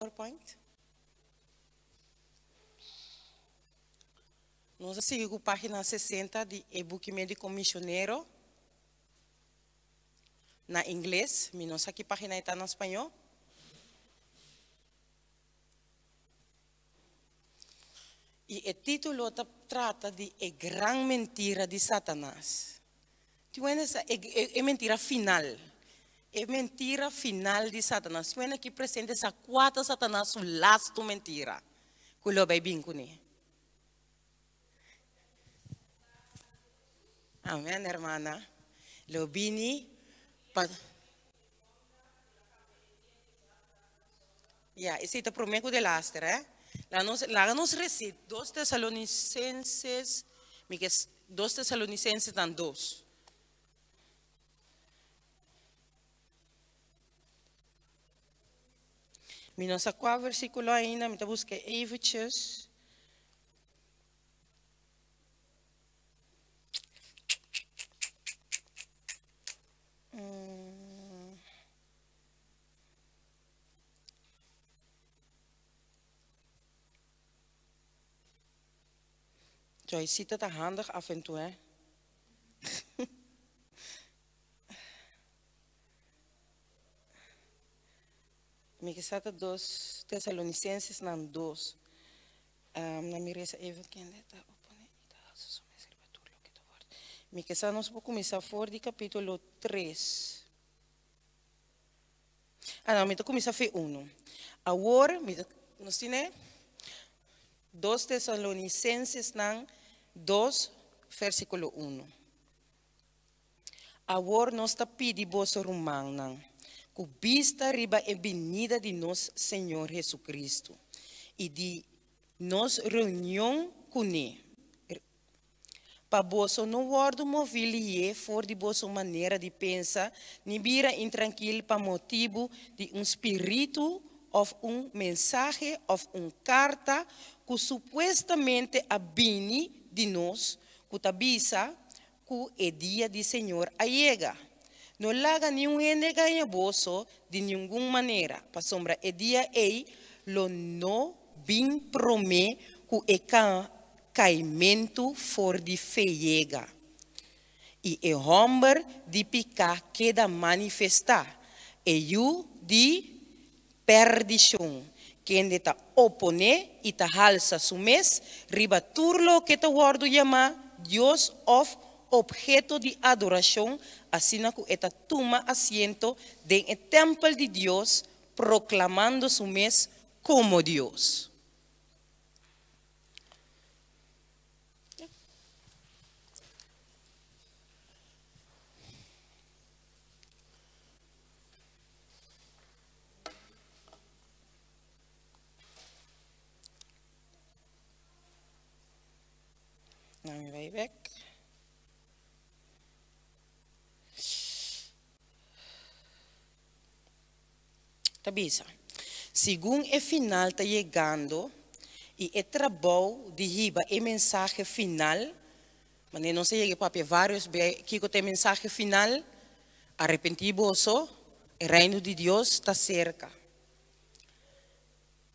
PowerPoint. Nos a sigui ku página 60 di e buki Médiko Misionero na ingles. Mi no sa ki página e ta na spañó. I e título ta trata di e gran mentira di Satanas. Tin wende sa e, e, e mentira final. E mentira final di Satanas. Tin wende aki presente sa kua ta Satanas su lastu mentira ku lo bai bin kuné. Amen, hermana. Lo bini pa. Ya, esei ta promé ku delaster, eh? Laga nos, laga nos resi dos Tesalonicenses, mi ke dos Tesalonicenses nan dos. Mi no sa kua versíkulo ainda, mi ta buska eventjes. Mm. Joycita ta handig af en toe, hè? Mi ke sa ta dos Tesalonicenses nan dos. Um, na mi resa even kende ta opone i ta alsa su mes riba tur loke ta wòrdu. Mi ke sa nos por kuminsá for di kapítulo tres. Ah no, mi ta kuminsá fe unu. Awor mi ta, nos tine dos Tesalonicenses-nan dos versíkulo unu. Awor nos ta pidi boso rumannan, ku bista riba e binida di nos Señor Jesucristo i di nos reunion kuné, pa boso no wòrdu moví lihé for di boso manera di pensa ni bira intrankil pa motibu di un spiritu òf un mensahe òf un karta ku supuestamente a bini di nos ku ta bisa ku e dia di Señor a yega. No laga niun hende gaña boso di ningun manera, pasobra e dia ei lo no bin promé ku e kaimentu for di fe yega, i e hòmber di piká keda manifestá, e yu di pèrdishon, kende ta oponé i ta halsa su mes riba tur loke ta wòrdu yamá dios òf opheto di adorashon, asina ku e ta tuma asiento den e tèmpel di Dios, proklamando su mes komo Dios. Nou mi bai bek. Ta bisa, Segun e final ta yegando i e trabou di hiba e mensahe final, manera nos a yega papia vários bes kiko ta e mensahe final, Arepentí boso, e Reino di Dios ta serka.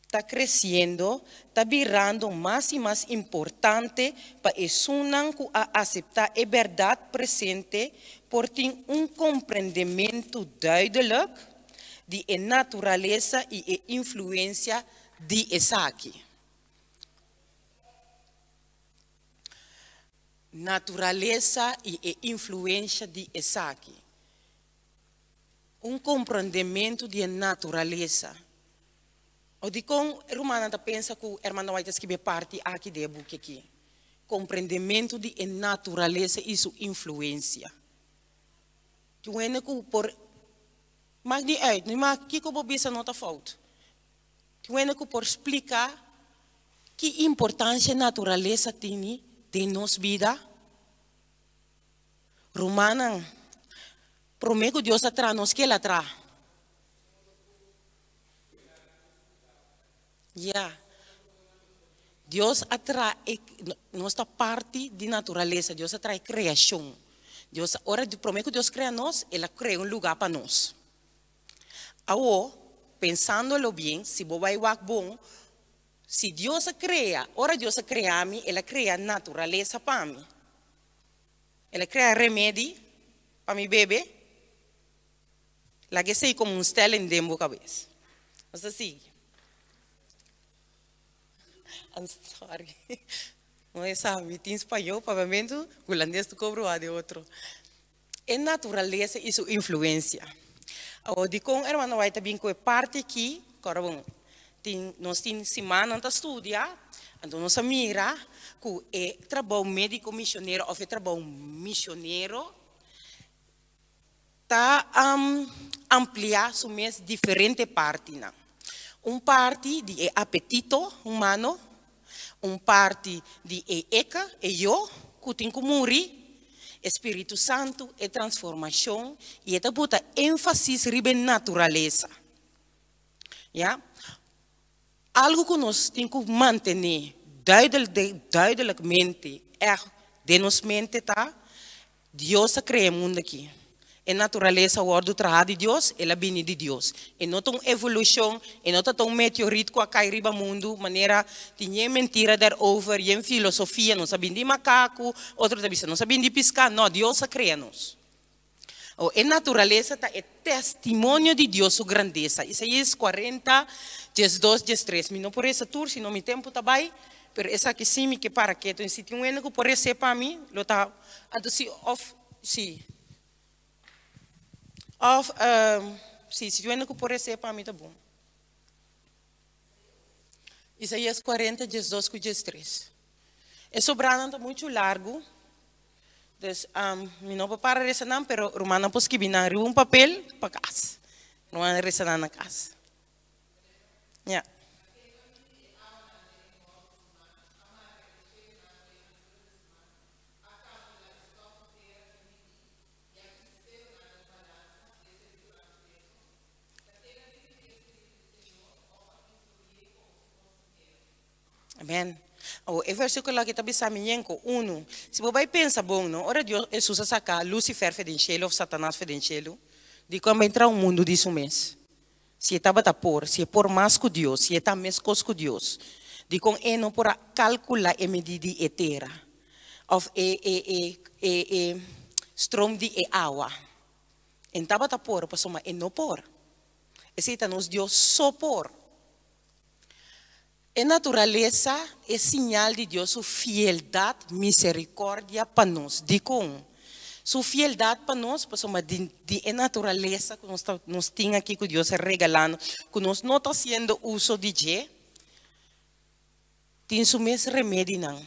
Ta kresiendo, ta birando mas i mas importante pa esunnan ku a aseptá e bèrdat presente por tin un komprendementu duidelik di e naturalesa i e influensia di esaki. Naturalesa i e influensha di esaki. Un komprondementu di e naturalesa. O dikon rumannan ta pensa ku Hermana White a skibi e parti aki den e buki aki? Komprendementu di e naturalesa i su influensia. Tin un hende ku por mak di uit, no mak kiko bo bisa no ta fout. Tin un hende ku por splika Ki importancia naturalesa tini den nos bida? Rumannan, prome cu Dios a traha nos, ke El a traha? Ya. Dios a traha e, nos ta parti di naturalesa, Dios a traha e creacion. Dios, ora, prome cu Dios crea nos, El a crea un lugar pa nos. Awo. Pensándolo bien, si bo bai wak bon, si Dios a krea, ora Dios a krea mi, El a krea naturalesa pa mi. El a krea remedi pa mi bebe. Laga esei komo un stelling den bo kabes. Nos ta sigui. I'm sorry. No e sa, mi tin spañó, papiamentu, hulandes ta kobra wak di otro. E naturalesa i su influensia. Awor, dikon Hermano White ta bin ku e parti aki? Kòrda bon, tin, nos tin simannan ta studia, anto nos a mira ku e trabou médiko misionero òf e trabou misionero ta ampliá su mes diferente partinan. Un parti di e apetito humano, un parti di e eka, e yo, ku tin ku muri, e Spiritu Santu, e transformashon, i e ta buta énfasis riba e naturalesa. Ya. Algu ku nos tin ku mantené duidelijkmente ègt den nos mente ta, Dios a krea e mundu aki. E naturalesa a wòrdu traha di Dios, el a bini di Dios. E no ta un evolushon, e no ta ta un meteorit ku a kai riba mundu, manera tin yen mentira daarover, yen filosofia, nos a bini di makaku, otro ta bisa nos a bini di piská. No, Dios a krea nos. Awor, e naturalesa ta e testimonio di Dios su grandesa. Isaías 40, 12, 13. Mi no por resa tur, sino mi tempu ta bai. Pero esaki sí mi ke para ketu en si tin un hende ku por res'é pa mi lo ta anto si òf si òf si si tin un hende ku por res'é pa mi ta bon. Isaías 40 12 ku 13. E sobranan ta muchu largu dus mi no por para resa nan pero rumannan por skibi nan riba un papel pa kas. Rumannan resa nan na kas. Ya. Amen. Awor, e versíkulo aki ta bisa mi yenko, unu, si bo bai pensa bon, no, ora Dios, Hesus a saka Lucifer fe den shelu òf Satanas fe den shelu, dikon bai entra un mundu di su mes? Si e tabata por, si e por mas ku Dios, si e ta meskos ku Dios, dikon e no por a kalkulá e medí di e tera òf e e e e e stroom di e awa? E no tabata por, pasobra e no por. Esei ta nos Dios so por. E naturalesa e siñal di Dios su fieldat, miserikòrdia pa nos. Dikon? Su fieldat pa nos, pasobra di di e naturalesa ku nos ta nos tin aki ku Dios a regalá nos, ku nos no ta hasiendo uso di dje, tin su mes remedinan,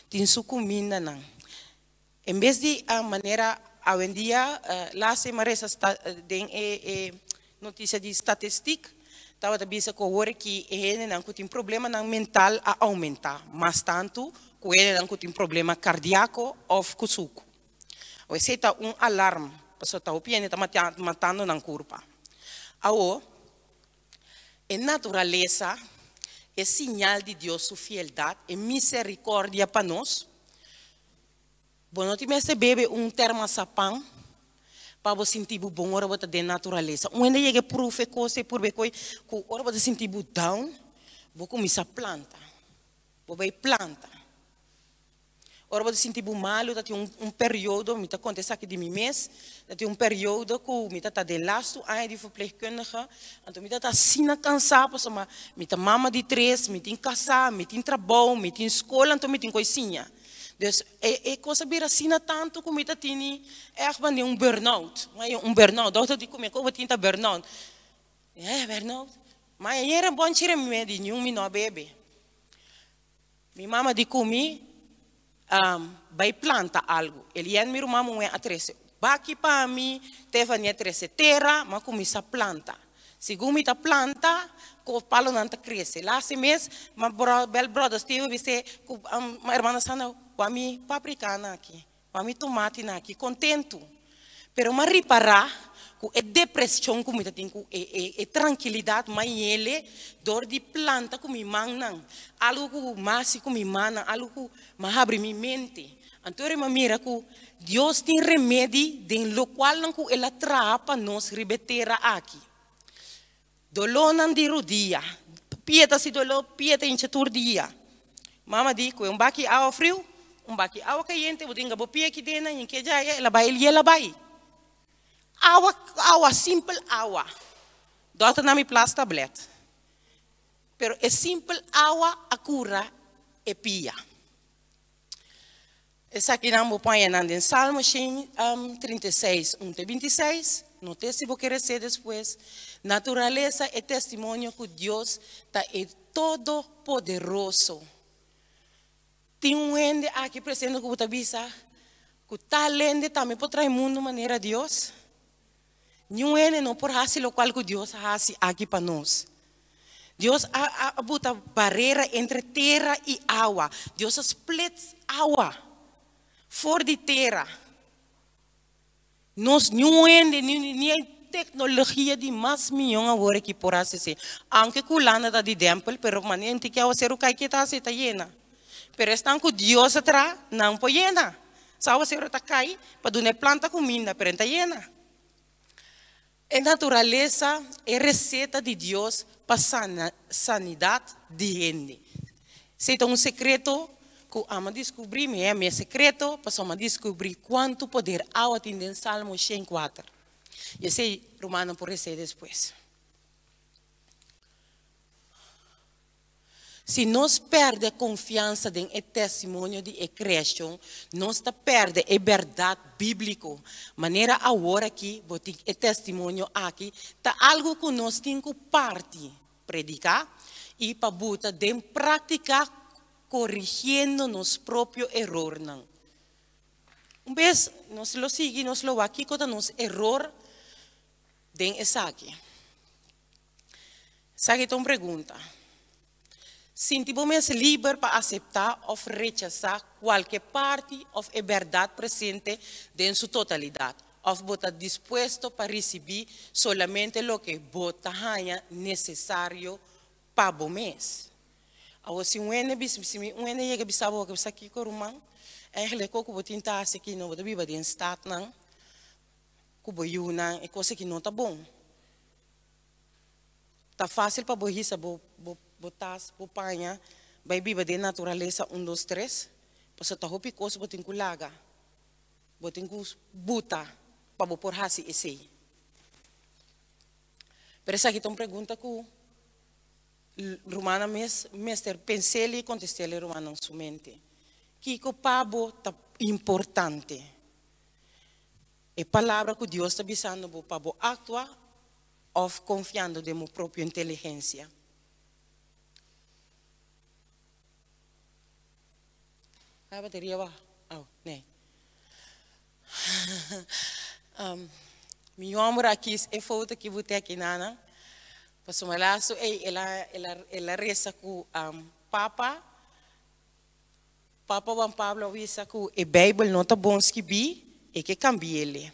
tin su kumindanan. En bes di a manera awendia laatste m'a resa den e notisia di statistik tabata bisa ku awor aki e hendenan ku tin problemanan mental a oumentá mas tantu ku hendenan ku tin problema kardiako òf ku suku. Awor esei ta un alarm pasobra ta hopi hende ta matando nan kurpa. Awor e naturalesa, e siñal di Dios su fieldat, e miserikòrdia pa nos. Bo no tin mester bebe un termasapan pa bo sinti bo bon ora bo ta den naturalesa. Un hende yega e proef e kos e purba e koi ku ora bo ta sinti bo down, bo kuminsá planta. Bo bai planta. Ora bo ta sinti bo malu ta tin un un periodo, mi ta konta esaki di mi mes, ta tin un periodo ku mi ta ta den lastu aña di verpleegkundige, anto mi ta ta asina kansá pasobra mi ta mama di tres, mi tin kasá, mi tin trabou, mi tin skol, anto mi tin ku e siña. Dus e e kos a bira asina tantu ku mi ta tini ègt manera un burnout. Maya un burnout, dòkter di ku mi ku bo tin ta burnout. Eh burnout, maya yera bon chira mi medi niun mi no a bebe. Mi mama di ku mi bai planta algu. Elian mi ruman muhé a trese baki pa mi, Tefany a trese tera, mi a kuminsá planta. Segun mi ta planta, ku palonan ta krese. Lasi mes, ma bel brother Steve a bis'é ku hermana Sandra, wak mi paprika nan aki, wak mi tomati nan aki, kontentu. Pero m'a ripará ku e depreshon ku mi ta tin ku e trankilidat m'a yele dor di planta ku mi mannan, algu ku m'a hasi ku mi mannan, algu ku m'a habri mi mente. Anto m'a mira ku Dios tin remedi den lokualnan ku El a traha pa nos riba e tera aki. Dolónan di rudia. Pia ta hasi doló, pia ta hincha tur dia. Mama di, Kue un baki awa friu, un baki awa kayente, bo tinga bo pia aki den nan, yinke djaya, el a bai, el a bai. Awa, awa, simpel awa. Dòkter na mi plas tablet. Pero e simpel awa a kura e pia. Esakinan bo por haña nan den Salmo 136, 1 te 26. Noté si bo kere sê despues. Naturalesa e testimonio ku Dios ta e Todopoderoso. Tin un hende aki presente ku bo ta bisa ku tal hende tambe por trae mundu manera Dios? Niun hende no por hasi lokual ku Dios a hasi aki pa nos. Dios a a buta barera entre tera i awa. Dios a split awa for di tera. Nos niun hende ni ni e teknologia di mas miyon awor aki por hasi esei. Aunke ku Hulanda ta di dèmpel pero manera hende ke awaseru kai ke ta hasi ta yena. Pero esnan ku Dios a traha nan por yena. Sa awaseru ta kai pa duna e planta kuminda pero e ta yena. E naturalesa, e receta di Dios pa sana sanidad di hende. Esey ta un secreto cu amo a descubri, mi e mi e secreto, pasobra mi a descubri cuanto poder awa tin den Salmo 104. Y esey rumannan por rece despues. Si nos pèrdè konfiansa den e testimonio di e kreashon, nos ta pèrdè e bèrdat bíbliko. Manera awor aki bo tin e testimonio aki, ta algu ku nos tin ku parti, prediká, i pa buta den práktika korigiendo nos propio erornan. Un bes nos lo sigui, nos lo wak kiko ta nos eror den esaki. Esaki ta un pregunta. Sinti bo mes liber pa aseptá òf rechasá kualke parti òf e bèrdat presente den su totalidat, òf bo ta dispuesto pa risibí solamente loke bo ta haña nesesario pa bo mes? Awor, si un hende bisa, si un hende yega bisa bo, bo sa kiko ruman? Eigenlijk kiko bo tin ta hasi aki no, bo ta biba den statnan ku bo yunan, e kos aki no ta bon. Ta fácil pa bo hisa bo bo bo tas, bo paña, bai biba den naturalesa un dos tres, pasobra ta hopi kos bo tin ku laga, bo tin ku buta pa bo por hasi esei. Pero esaki ta un pregunta ku rumannan mes mester pens'el i kontest'el e rumannan su mente. Kiko pa bo ta importante? E palabra ku Dios ta bisando bo pa bo aktua òf konfiando den bo propio inteligensia? A bateria baha? Oh, nee. Mi homber a kis e foto ki bo te aki nana. Pasobra laatste ei el a el a el a resa ku papa. Papa Juan Pablo a bisa ku e Beibel no ta bon skibí, e ke kambi'el.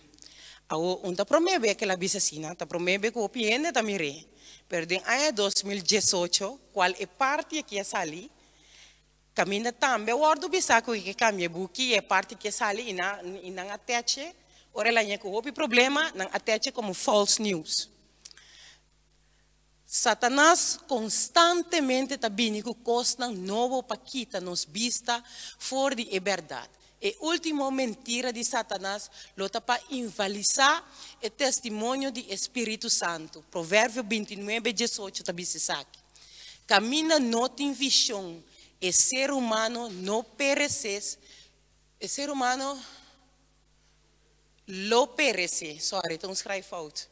Awor, un ta promé be ku el a bisa asina, ta promé be ku hopi hende ta mir'é. Pero den aña 2018, kual e parti aki a sali, kaminda tambe a wòrdu bisá ku e ke kambia e buki i e parti aki a sali i nan i nan a tèch'e, ora el a haña ku hopi problema, nan a tèch'e komo false news. Satanas konstantemente ta bini ku kosnan nobo pa kita nos bista for di e bèrdat. E último mentira di Satanas lo ta pa invalisá e testimonio di e Spiritu Santu. Proverbio 29, 18 ta bisa esaki, Kaminda no tin vishon, e ser humano no peresé, e ser humano lo peresé, sorry, ta un schrijffout,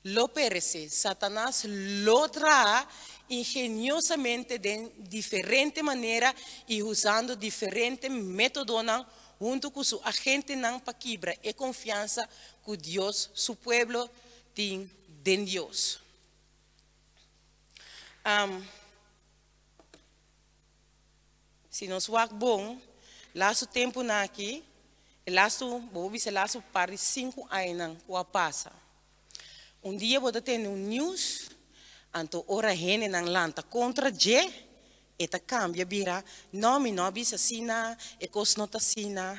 lo peresé. Satanas lo traha ingeniosamente den diferente manera i usando diferente métodonan huntu ku su agentenan pa kibra e konfiansa ku Dios su pueblo tin den Dios. Si nos wak bon, lastu tempunan aki, e lastu, bo por bisa e lastu par di sinku añanan ku a pasa. Un dia bo ta tende un news, anto ora hendenan lanta kontra dje, e ta kambia bira, no, mi no a bisa asina, e kos no ta asina.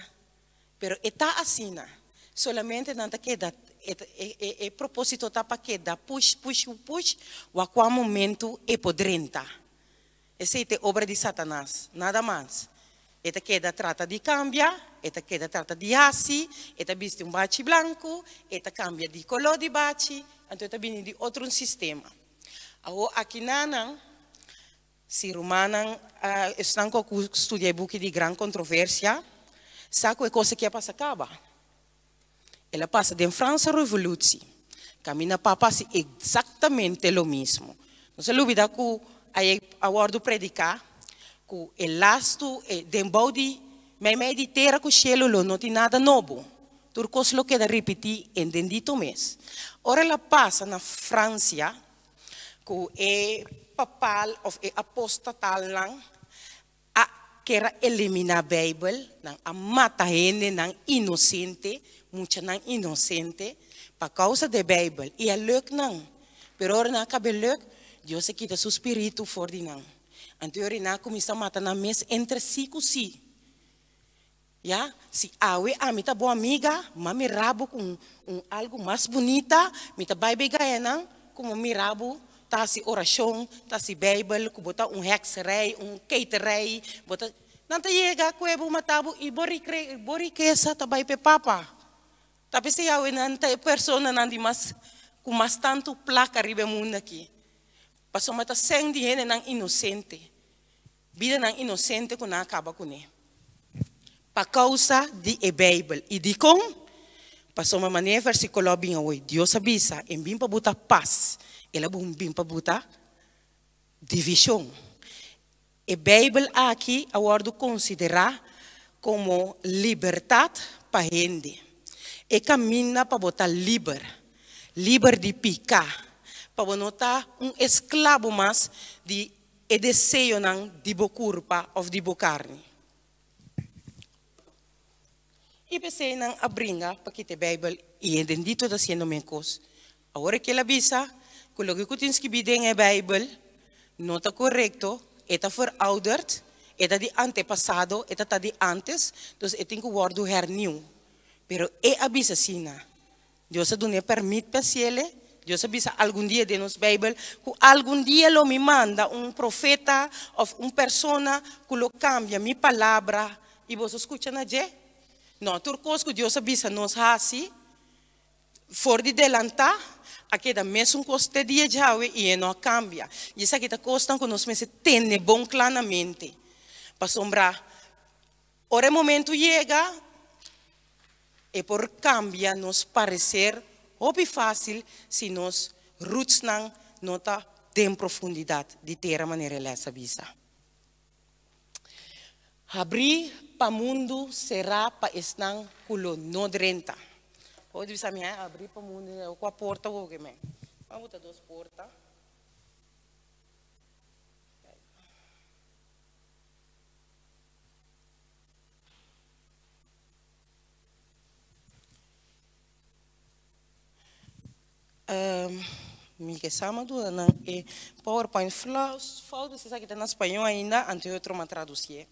Pero e ta asina, solamente nan ta keda E propósito ta pa keda push, push, push, wak kua momento e por drenta. Esei ta e obra di Satanas, nada mas. E ta keda trata di kambia, e ta keda trata di hasi, e ta bisti un bachi blanku, e ta kambia di koló di bachi, anto e ta bini di otro un sistema. Awor akinanan, si rumannan, esnan ku a studia e buki di Gran Kontroversia, sa ku e kos aki a pasa kaba. El a pasa den Franse Revolutie. Kaminda papa hasi eksaktamente lo mismo. Nos a lubida ku a wòrdu prediká ku e lastu den bou di meimei di tera ku shelu lo no tin nada nobo. Tur kos lo keda ripití en den dito mes. Ora el a pasa na Fransia ku e papal òf e apostatalnan a ker a eliminá Beibel, nan a mata hendenan inosente, muchanan inosente, pa kousa di e Beibel, i a luk nan. Pero ora nan a kaba e luk, Dios a kita su spiritu for di nan. Anto e ora nan a kuminsá mata nan mes entre si ku si. Ya, si awe ami ta bo amiga, m'a mira bo ku un algu mas bunita, mi ta bai bay gaya nan ku mi mira bo ta hasi orashon, ta hasi Beibel, ku bo ta un hekserij, un keiterij, bo ta, nan ta yega kue bo mata bo i bo bo rikesa ta bai p'e papa. Ta p'esei awe nan ta e personanan di mas ku mas tantu plaka riba e mundu aki, pasobra ta sèn di hendenan inosente. Bidanan inosente ku nan a kaba kuné pa kousa di e Beibel. I dikon? Pasobra manera e vèrsikulo a bin awor, Dios a bisa, En bin pa buta pas, el a bin pa buta divishon. E Beibel aki a wòrdu konsiderá komo libertat pa hende. E kaminda pa bo ta liber, liber di piká, pa bo no ta un esklabo mas di e deseonan di bo kurpa òf di bo karni. I p'esei nan a bringa pa kita e Beibel i e dendito ta hasiendo men kos. Awor e kel a bisa ku loke ku tin skibí den e Beibel no ta korekto, e ta verouderd, e ta di antepasado, e ta ta di ántes, dus e tin ku wòrdu hernieuw. Pero e a bisa asina. Dios a dun'é pèrmit pa hasiel e. Dios a bisa algun dia den nos Beibel ku algun dia lo mi manda un profeta òf un persona ku lo kambia mi palabra i boso skucha na dje. No, tur kos ku Dios a bisa nos hasi for di delantá a keda mesun kos te dia djawe i e no a kambia. I esaki ta kosnan ku nos mester tene bon kla na mente pasobra ora e momentu yega, E por cambia nos parecer hopi facil si nos rootsnan no ta den profundidad di tera manera e les a bisa. Habri pa mundu, cera pa esnan cu lo no drenta. Hopi ta bisa mi, habri pa mundu, cua porta bo ke men? Bo ta dos porta. Mi ke sa ma duna nan e powerpoint fout pasobra esaki ta na spañó ainda anto e otro m'a tradusié.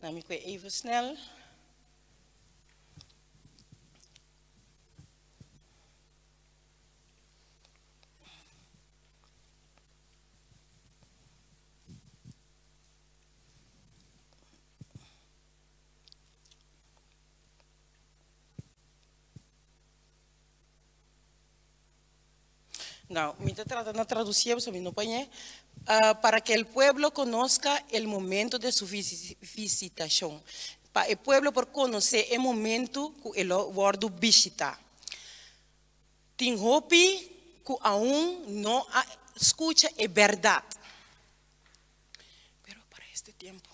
Nan mi kue even snel. Nou, mi ta trata na traducié, pasobra mi no pañé. Para que el pueblo conozca el momento de su visitacion. Pa e pueblo por conoce e momento cu e lo wordo bishita. Tin hopi cu aun no a scucha e berdad. Pero para este tiempo.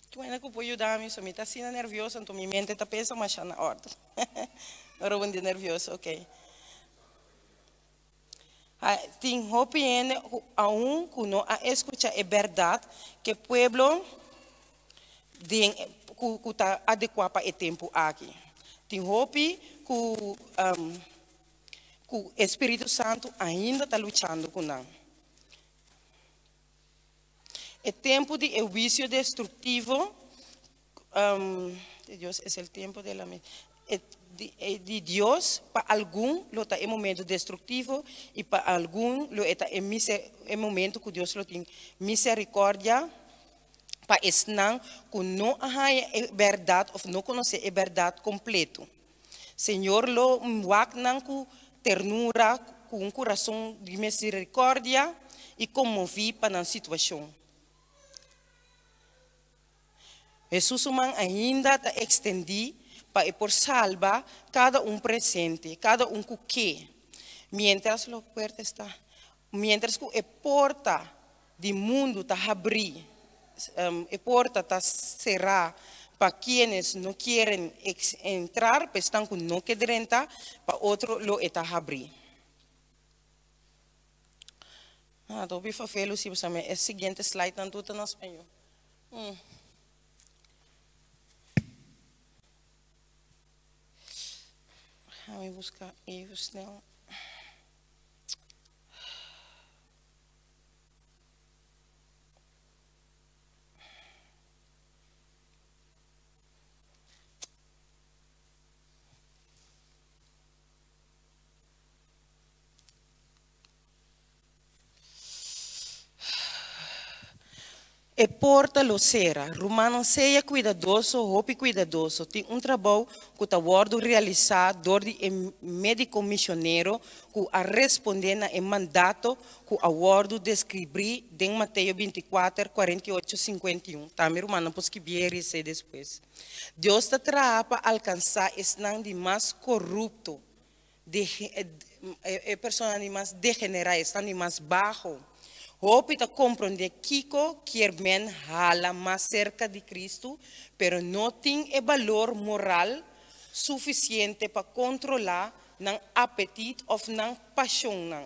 Ki manera ku por yuda mi? So mi ta asina nervioso, anto mi mente ta pensa masha na òrdu. Ora bo di nervioso, ok. Tin hopi hende ku aun ku no a eskucha e bèrdat ku e pueblo den ku ku ta adekuá pa e tempu aki. Tin hopi ku ku e Spiritu Santu ainda ta luchando ku nan. E tempu di e huisio destruktivo, de Dios es el tiempo de la. Di Dios, pa algun lo ta e momento destruktivo i pa algun lo e ta e momento ku Dios lo tin miserikordia pa esnan ku no a haña e bèrdat òf no konosé e bèrdat kompleto. Señor lo wak nan ku ternura, ku un kurason di miserikordia i konmoví pa nan situashon. Hesus su man ainda ta ekstendí pa e por salba kada un presente, kada un ku ke. Miéntras lo puerta esta, miéntras ku e porta di mundu ta habrí, e porta ta será pa kienes no kieren entrar, pa esnan ku no ke drenta, pa otro lo e ta habrí. Ah, ta hopi fafelu si pasobra e siguiente slide nan tur ta na spañó. Déjame buscar even snel. E porta lo sera. Rumannan sea kuidadoso, hopi kuidadoso. Tin un trabou ku ta wòrdu realisá dor di e médiko misionero ku a respondé na e mandato ku a wòrdu deskribí den Mateo 24, 48, 51. Tambe rumannan por skibié e esei despues. Dios ta traha pa alkansá esnan di mas korupto. E personanan di mas degenerá, esnan di mas baho. Hopi ta komprondé kiko kier men hala mas serka di Kristu, pero no tin e balor moral sufisiente pa kontrolá nan apetit òf nan pashonnan.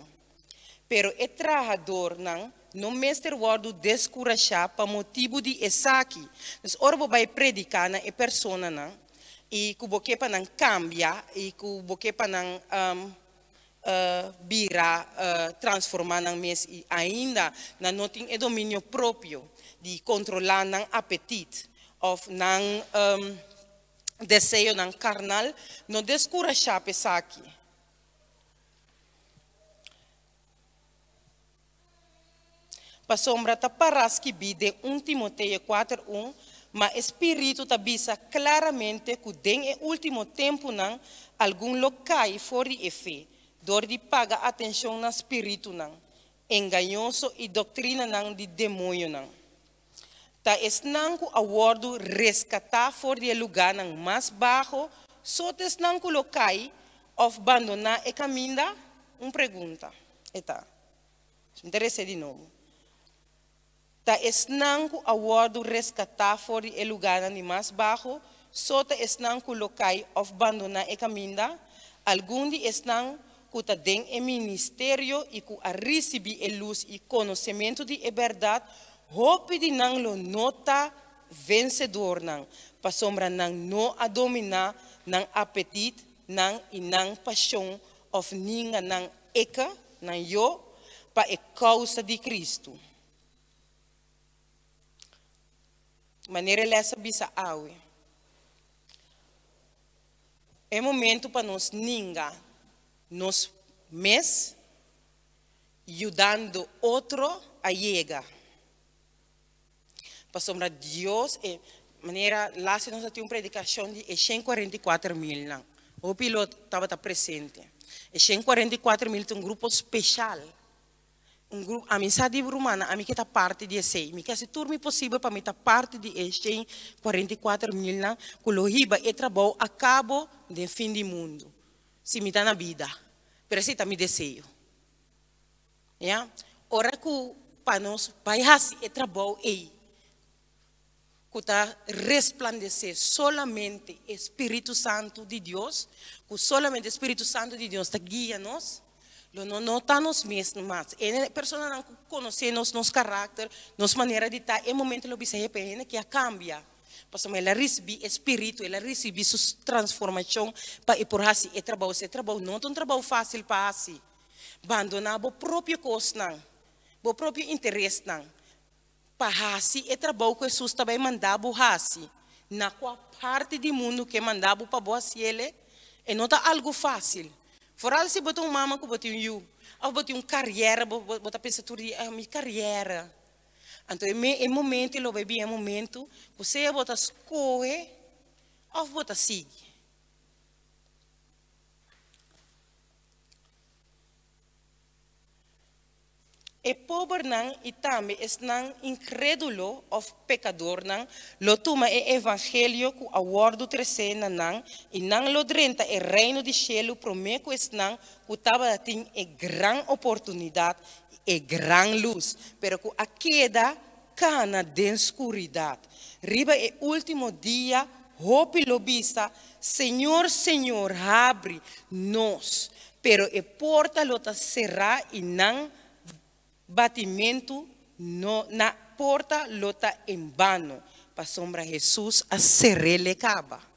Pero e trahadornan no mester wòrdu deskurashá pa motibu di esaki. Dus ora bo bai prediká na e personanan i ku bo ke pa nan kambia i ku bo ke pa nan bira, transformá nan mes i ainda nan no tin e dominio propio di kontrolá nan apetit òf nan deseonan karnal, no deskurashá pa esaki. Pasobra ta pará skibí den un Timoteo kuater un, Ma e Spiritu ta bisa klaramente ku den e último tempunan algun lo kai for di e fe, dor di paga atenshon na spiritunan engañoso i doktrinanan di demoñonan. Ta esnan ku a wòrdu reskatá for di e lugánan mas baho so ta esnan ku lo kai òf bandoná e kaminda? Un pregunta e ta. Mi ta rese di nobo. Ta esnan ku a wòrdu reskatá for di e lugánan di mas baho so ta esnan ku lo kai òf bandoná e kaminda? Algun di esnan ku ta den e ministerio i ku a risibí e lus i konosementu di e bèrdat, hopi di nan lo no ta vensedornan, pasobra nan no a dominá nan apetit, nan i nan pashon òf ninga nan eka, nan yo, pa e kousa di Kristu. Manera e lès a bisa awe. E momento pa nos ninga nos mes yudando otro a yega. Pasobra Dios e manera laatste nos a tin un predikashon di e 144 mil nan. Hopi lo tabata presente. E 144 mil ta un grupo speshal. Un grupo, ami sa di rumannan, ami ke ta parti di esei. Mi ke hasi tur mi posibel pa mi ta parti di e 144 mil nan ku lo hiba e trabou a kabo den fin di mundu. Si mi ta na bida. Pero esei ta mi deseo. Ya? Ora ku pa nos bai hasi e trabou ei, ku ta resplandesé solamente e Spiritu Santu di Dios, ku solamente Spiritu Santu di Dios ta guia nos, lo no no ta nos mes mas. E personanan ku konosé nos, nos karakter, nos manera di ta, e momento lo bisa, "Hepe, hende ke a kambia." Pasobra el a risibí e Spiritu, el a risibí su transformashon pa e por hasi e trabou. E trabou no ta un trabou fásil pa hasi. Bandoná bo propio kosnan, bo propio interesnan, pa hasi e trabou ku Hesus ta bai manda bo hasi. na kua parti di mundu ku e manda bo pa bo hasiel, e no ta algu fásil. Foral si bo ta un mama ku bo tin un yu, òf bo tin un kariera, bo bo ta pensa tur dia, ah mi kariera. Anto e e momento lo bai bin e momento ku sea bo ta skohe òf bo ta sigui. E pobernan i tambe esnan inkrédulo òf pekadornan lo tuma e evangelio ku a wòrdu tresé na nan i nan lo drenta e reino di shelu promé ku esnan ku tabatin e gran oportunidat i e gran lus, pero ku a keda kana den skuridat. Riba e último dia hopi lo bisa, Señor, Señor, habri nos. Pero e porta lo ta será i nan batimentu no na porta lo ta en bano, pasobra Hesus a ser'é kaba.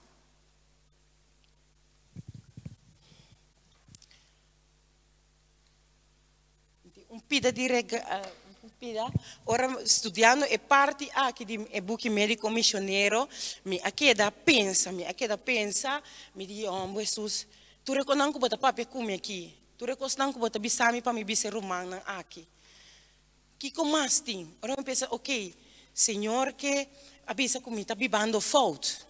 Un pida di un pida ora studiando e parti aki di e buki Médico Misionero, mi a keda pensa, mi a keda pensa, mi di, Homber Hesus, tur e kosnan ku bo ta papia ku mi aki, tur e kosnan ku bo ta bisa mi pa mi bisa e rumannan aki, kiko mas tin? Ora mi pensa, ok, Señor ke a bisa ku mi ta bibando fout.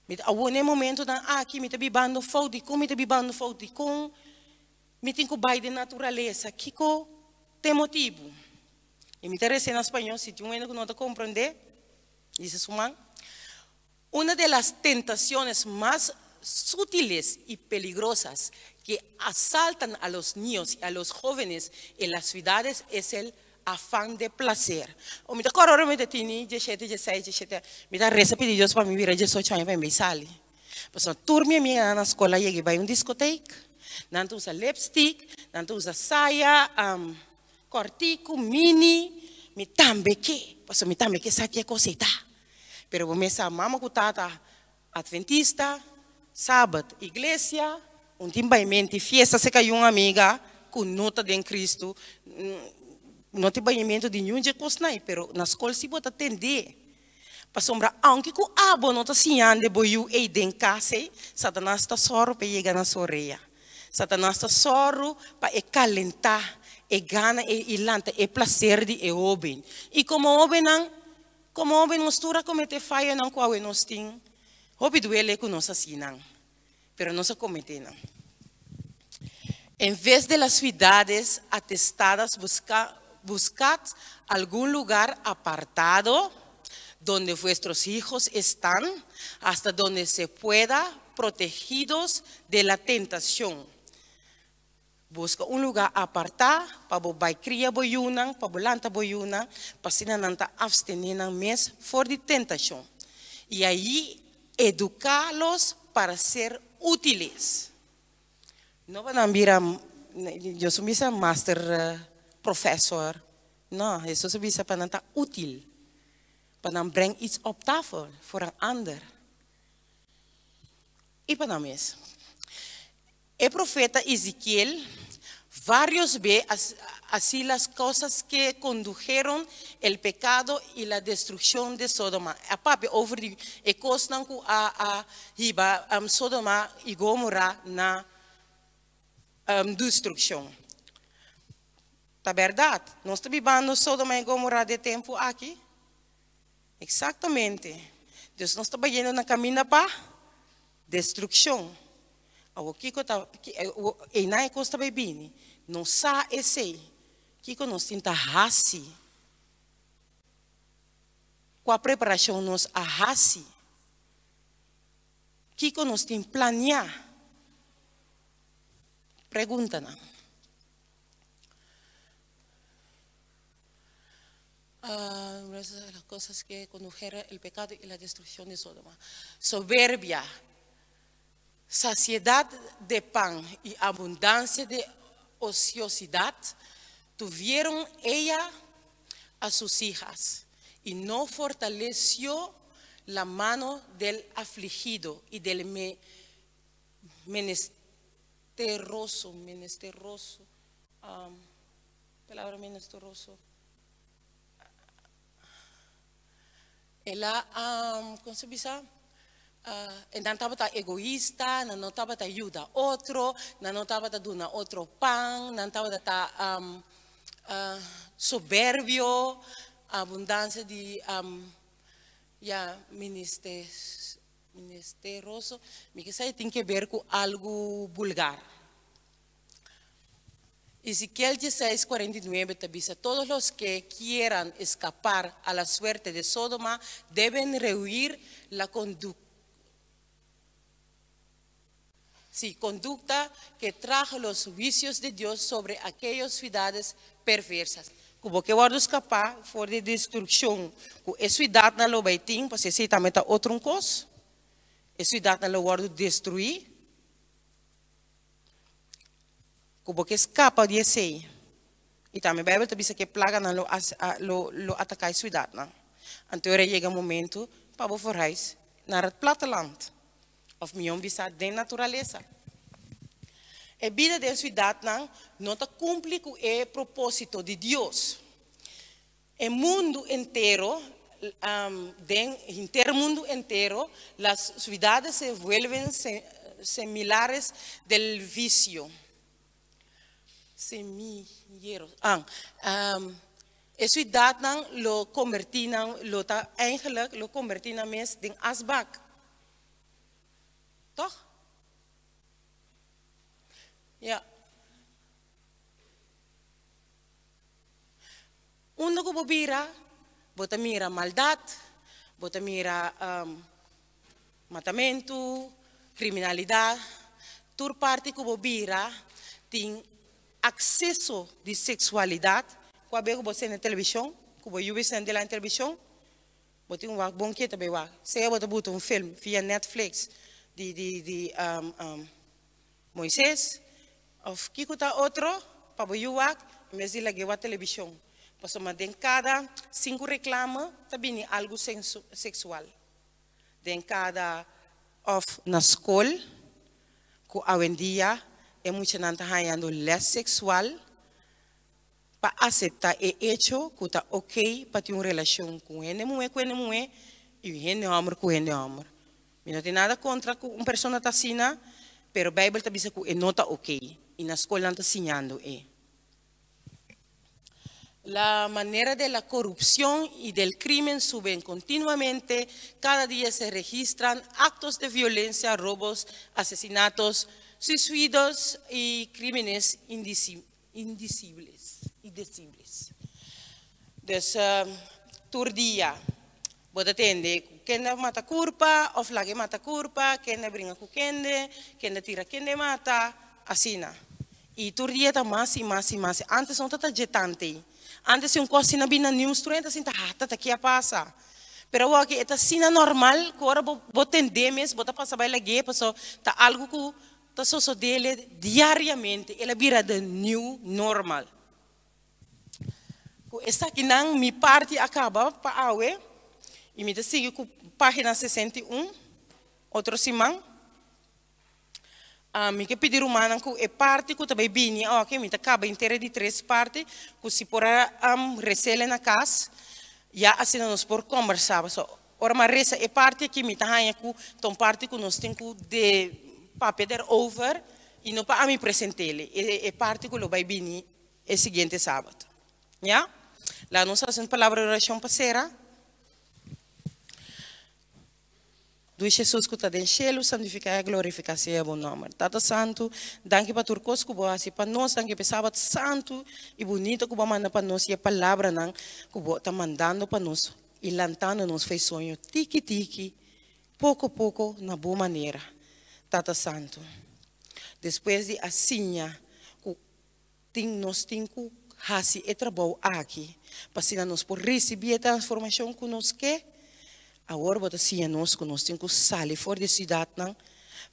Mi ta awor na e momentonan aki mi ta bibando fout, dikon mi ta bibando fout? Dikon Mi tin ku bai den naturalesa, kiko ta e motibu? I mi ta resa na spañó, si tin un hende ku no ta komprendé, dice su man, Una de las tentaciones más sutiles y peligrosas que asaltan a los niños y a los jóvenes en las ciudades es el afán de placer. O mi ta kòrda ora mi ta tini dieshete, dieseis, dieshete, mi ta resa pidi Dios pa mi bira diesocho aña pa mi bai sali. Pasobra tur mi amiganan na skol a yega i bai un diskotek. Nan ta usa lipstick, nan ta usa saya kòrtiku, mini. Mi tambe ke, pasobra mi tambe ke sa ke kos ei ta. Pero bo mes sa mama ku tata atventista, sabat iglesia, un tin bai menti fiesta serka un amiga ku no ta den Kristu. No tin baimentu di niun dje kosnan ei, pero na skol si bo ta tendé. Pasobra aunke ku abo no ta siñando e bo yu ei den kas ei, Satanas ta sòru pa e yega na su orea. Satanas ta sòru pa e kalentá e gana ei i lanta e plaser di e hóben. I komo hóbennan, komo hóben nos tur a kometé fayonan ku awe nos tin hopi duele ku nos hasi nan, pero nos a kometé nan. En ves de las siudades atestadas busca buscad algun lugar apartado donde vuestros hijos están hasta donde se pueda protegidos de la tentacion. Busca un lugar apartá pa bo bai cria bo yunan, pa bo lanta bo yunan, pa asina nan ta abstené nan mes for di tentacion. Y ayi educalos para ser útiles. No pa nan bira, Dios no bisa master professor, no, Hesus a bisa pa nan ta útil, pa nan breng iets op tafel voor een ander i pa nan mes. E profeta Ezekiel varios be así las cosas que condujeron el pecado y la destrucción de Sodoma. A papia over di e kosnan ku a a hiba Sodoma i Gomora na destrukshon. Ta bèrdat, nos ta bibando Sodoma i Gomora den e tempu aki? Eksaktamente. Dus nos ta bayendo na kaminda pa destrukshon. Awor kiko ta einan e kos ta bai bini? Nos sa esei. Kiko nos tin ta hasi? Kua preparashon nos a hasi? Kiko nos tin planiá? Preguntanan. Las cosas que condujeron el pecado y la destrucción de Sodoma. Soberbia, saciedad de pan y abundancia de ociosidad tuvieron ella a sus hijas y no fortaleció la mano del afligido y del me menesteroso, menesteroso, um, palabra menesteroso. El a, kon se bisa? E nan tabata egoista, nan no tabata yuda otro, nan no tabata duna otro pan, nan tabata ta soberbio, abundansia di ya ministeroso, mi ke sa e tin ke ber ku algu bulgar. Ezequiel dieseis, cuarenta i nuebe ta bisa, Todos los que quieran escapar a la suerte de Sodoma deben rehuir la sí, conducta que trajo los juicios de Dios sobre aquellas ciudades perversas. Ku bo ke wòrdu skapá for di destrukshon ku e siudatnan lo bai tin, pasobra esei tambe ta otro un kos, e siudatnan lo wòrdu destruí. Ku bo ke skapa di esei. I tambe Beibel ta bisa ku e plaganan lo lo lo ataká e siudatnan. Anto ora yega momentu pa bo forhuis naar het platteland, òf mihó bisa den naturalesa. E bida den siudatnan no ta kumpli ku e propósito di Dios. E mundu entero, den henter mundu entero, las ciudades se vuelven semilares del vicio. Semilleros. Ah, e ciudadnan lo converti nan, lo ta eigenlijk lo converti nan mes den asbak. Toch? Ja. Unda ku bo bira, bo ta mira maldat, bo ta mira matamentu, kriminalidat. Tur parti ku bo bira tin akseso di seksualidat. Ku a bes ku bo sende televishon, ku bo yubi sende dilanti televishon, bo tin wak bon ke ta bai wak. Sea bo ta buta un film via Netflix di di di Moises, Of kiko ta otro pa bo yu wak en bes di lag'é wak televishon? Pasobra den kada sinku reklame ta bini algu seksual. Den kada of na skol ku awendia e muchanan ta hañando lès seksual pa aseptá e echo ku ta okey pa tin un relashon ku un hende muhé ku hende muhé i un hende hòmber ku hende hòmber. Mi no tin nada kontra ku un persona ta asina, pero Beibel ta bisa ku e no ta okey i na skol nan ta siñando e. La manera de la korupshon i del krimen suben kontinuamente, kada dia se registran aktos de violensia, robos, asesinatos, suisuidos i krímenes indisibles, indecibles. Dus tur dia bo ta tende ku kende a mata kurpa òf laga e mata kurpa, kende a bringa ku kende, kende a tira kende mata, asina. I tur dia ta mas i mas i mas. Antes no ta dje tantei. Antes si un kos asina bini na news tur hende ta sinta hata ta ke a pasa. Pero awor aki e ta asina normal ku ora bo bo tende mes bo ta pasa bai lag'é pasobra ta algu ku Ta sosodele diariamente, el a bira the new normal. Ku esakinan mi parti a kaba pa awe i mi ta sigui ku pagina 61 otro siman. Mi ke pidi rumannan ku e parti ku ta bai bini awoki, mi ta kaba henter e di tres parti, ku si por a resele na kas, ya asina nos por kombersá. Pasobra Ora mi a resa e parti aki mi ta haña ku ta un parti ku nos tin ku de papia derover i no pa ami present'el e parti ku lo bai bini e siguiente sabat. Ya? Laga nos hasi un palabra di orashon pa sera. Dushi Hesus ku ta den shelu, santifiká i glorifiká sea bo nòmber. Tata Santu, danki pa tur kos ku bo a hasi pa nos, danki pa e sabat santu i bunito ku bo a manda pa nos i e palabranan ku bo ta mandando pa nos. I lantando nos fei soño tiki tiki, poko poko na bo manera, Tata Santu. Despues di a siña ku tin nos tin ku hasi e trabou aki pa asina nos por risibí e transformashon ku nos ke, awor bo ta siña nos ku nos tin ku sali for di e siudatnan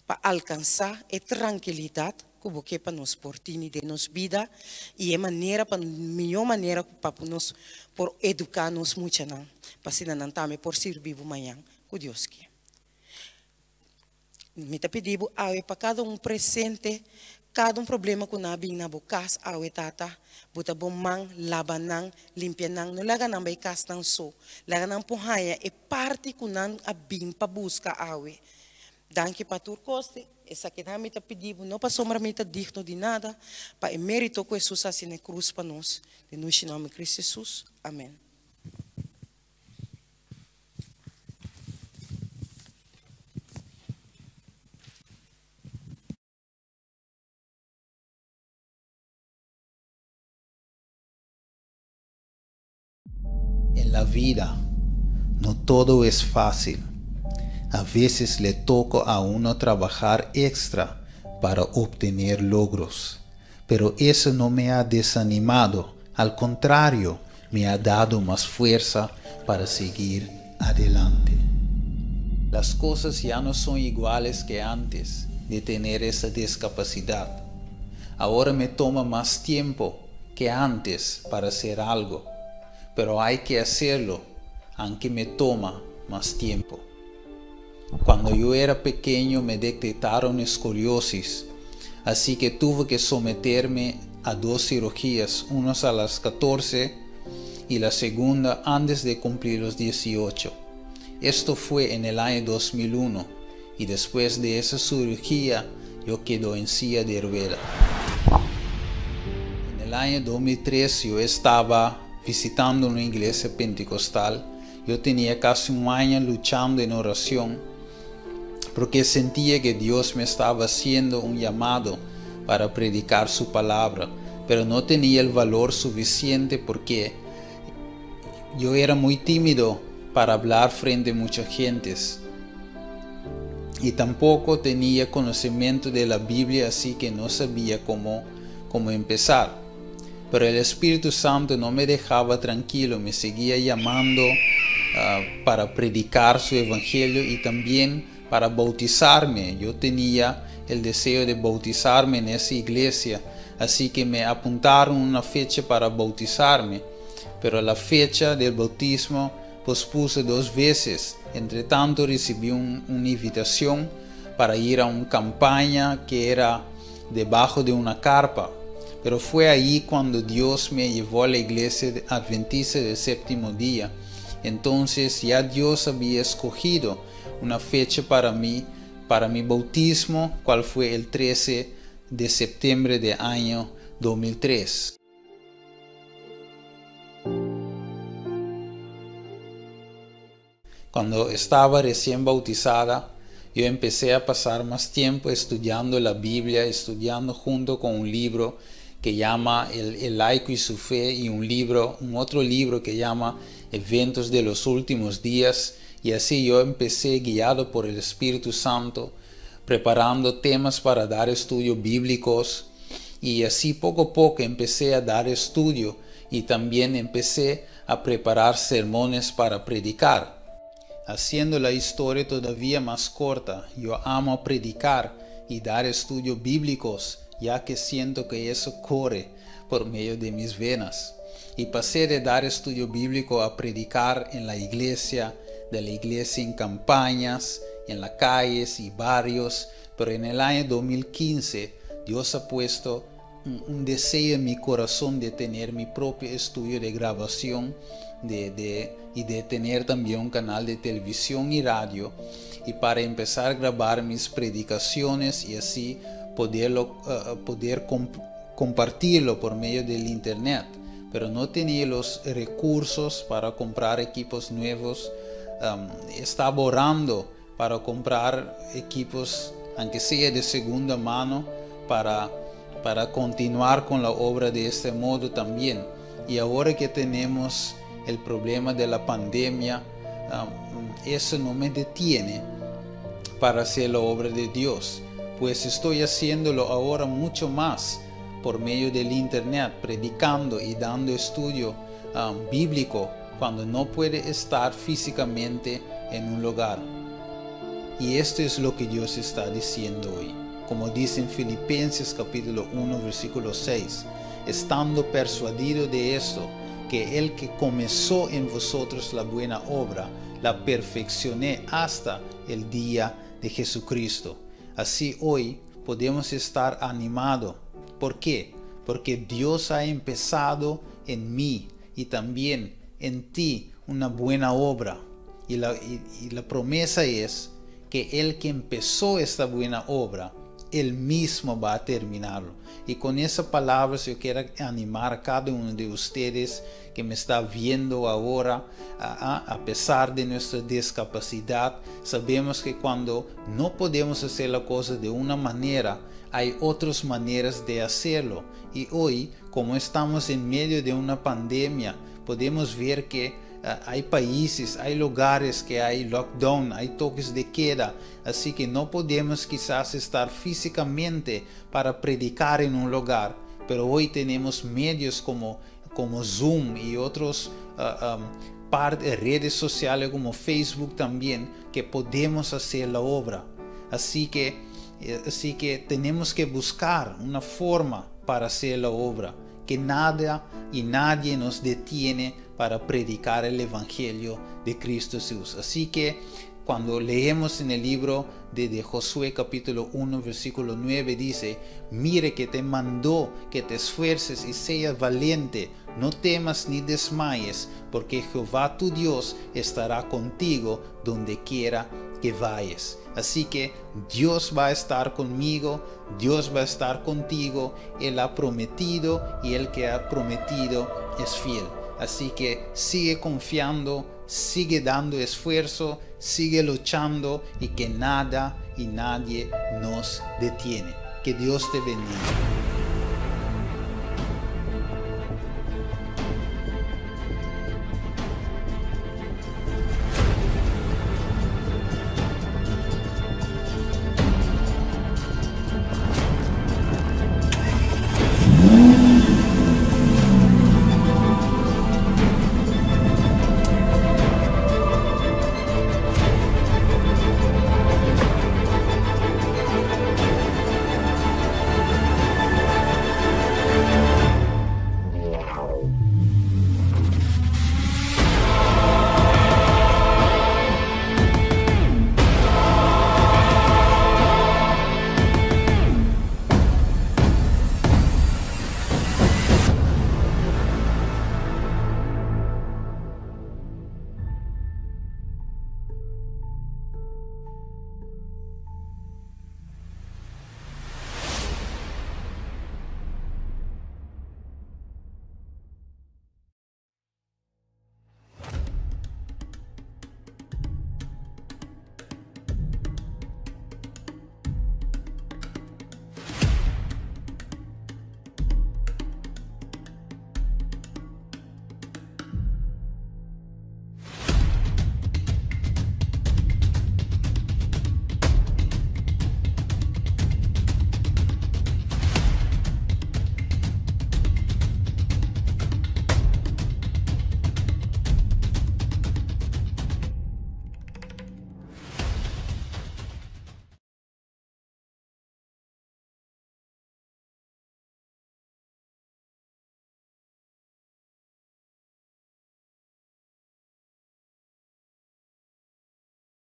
pa alkansá e trankilidat ku bo ke pa nos por tini den nos bida i e manera pa mihó manera ku pa nos por eduká nos muchanan pa asina nan tambe por sirbi bo mañan ku Dios ke. Mi ta pidi bo awe pa kada un presente. Kada un problema ku nan a bin na bo kas awe Tata, buta bo man laba nan, limpia nan, no laga nan bai kas nan so, laga nan por haña e parti ku nan a bin pa buska awe. Danki pa tur kos, esakinan mi ta pidi bo, no pasobra mi ta digno di nada, pa e merito ku Hesus a hasi na e krus pa nos. Den nushi nòmber Kristu Hesus, amen. En la vida no todo es fácil. A veces le toca a uno trabajar extra para obtener logros. Pero eso no me ha desanimado, al contrario, me ha dado más fuerza para seguir adelante. Las cosas ya no son iguales que antes de tener esa discapacidad. Ahora me toma más tiempo que antes para hacer algo, pero hay que hacerlo, aunque me toma más tiempo. Cuando yo era pequeño me detectaron escoliosis, así que tuve que someterme a dos cirugías, unas a las 14 y la segunda antes de cumplir los 18. Esto fue en el año 2001 y después de esa cirugía yo quedo en silla de rueda. En el año 2003 yo estaba visitando una iglesia pentecostal. Yo tenía casi un año luchando en oración porque sentía que Dios me estaba haciendo un llamado para predicar su palabra, pero no tenía el valor suficiente porque yo era muy tímido para hablar frente a muchas gentes y tampoco tenía conocimiento de la Biblia, así que no sabía cómo, cómo empezar. Pero el Espíritu Santo no me dejaba tranquilo, me seguía llamando para predicar su evangelio y también para bautizarme. Yo tenía el deseo de bautizarme en esa iglesia, así que me apuntaron una fecha para bautizarme. Pero la fecha del bautismo pospuse dos veces. Entre tanto recibí una invitación para ir a una campaña que era debajo de una carpa. Pero fue ahí cuando Dios me llevó a la iglesia adventista del séptimo día. Entonces ya Dios había escogido una fecha para mí, para mi bautismo, cual fue el 13 de septiembre del año 2003. Cuando estaba recién bautizada, yo empecé a pasar más tiempo estudiando la Biblia, estudiando junto con un libro que llama El, laico y su fe y un libro, un otro libro que llama Eventos de los últimos días. Y así yo empecé guiado por el Espíritu Santo, preparando temas para dar estudios bíblicos. Y así poco a poco empecé a dar estudio y también empecé a preparar sermones para predicar. Haciendo la historia todavía más corta, yo amo predicar y dar estudios bíblicos, ya que siento que eso corre por medio de mis venas. Y pasé de dar estudio bíblico a predicar en la iglesia, de la iglesia en campañas, en las calles y barrios, pero en el año 2015 Dios ha puesto un, deseo en mi corazón de tener mi propio estudio de grabación de, y de tener también un canal de televisión y radio y para empezar a grabar mis predicaciones y así poderlo, eh, poder compartirlo por medio del internet. Pero no tenía los recursos para comprar equipos nuevos. Um, estaba orando para comprar equipos, aunque sea de segunda mano, para, para continuar con la obra de este modo también. Y ahora que tenemos el problema de la pandemia, um, eso no me detiene para hacer la obra de Dios, pues estoy haciéndolo ahora mucho más por medio del internet, predicando y dando estudio um, bíblico cuando no puede estar físicamente en un lugar. Y esto es lo que Dios está diciendo hoy. Como dice en Filipenses capítulo 1 versículo 6, estando persuadido de esto, que el que comenzó en vosotros la buena obra, la perfeccioné hasta el día de Jesucristo. Así hoy Podemos estar animados. ¿Por qué? Porque Dios ha empezado en mí y también en ti una buena obra. Y la promesa es que el que empezó esta buena obra, él mismo va a terminarlo. Y con esa palabra yo quiero animar a cada uno de ustedes que me está viendo ahora, a pesar de nuestra discapacidad, sabemos que cuando no podemos hacer la cosa de una manera, hay otras maneras de hacerlo. Y hoy, como estamos en medio de una pandemia, podemos ver que hay países, hay lugares que hay lockdown, hay toques de queda, así que no podemos quizás estar físicamente para predicar en un lugar, pero hoy tenemos medios como Zoom y otros redes sociales como Facebook también, que podemos hacer la obra. Así que tenemos que buscar una forma para hacer la obra, que nada y nadie nos detiene para predicar el Evangelio de Cristo Jesús. Así que cuando leemos en el libro de Josué capítulo 1 versículo 9 dice: "Mire que te mandó que te esfuerces y seas valiente, no temas ni desmayes, porque Jehová tu Dios estará contigo donde quiera que vayas". Así que Dios va a estar conmigo, Dios va a estar contigo, Él ha prometido y el que ha prometido es fiel. Así que sigue confiando, sigue dando esfuerzo, sigue luchando y que nada y nadie nos detiene. Que Dios te bendiga.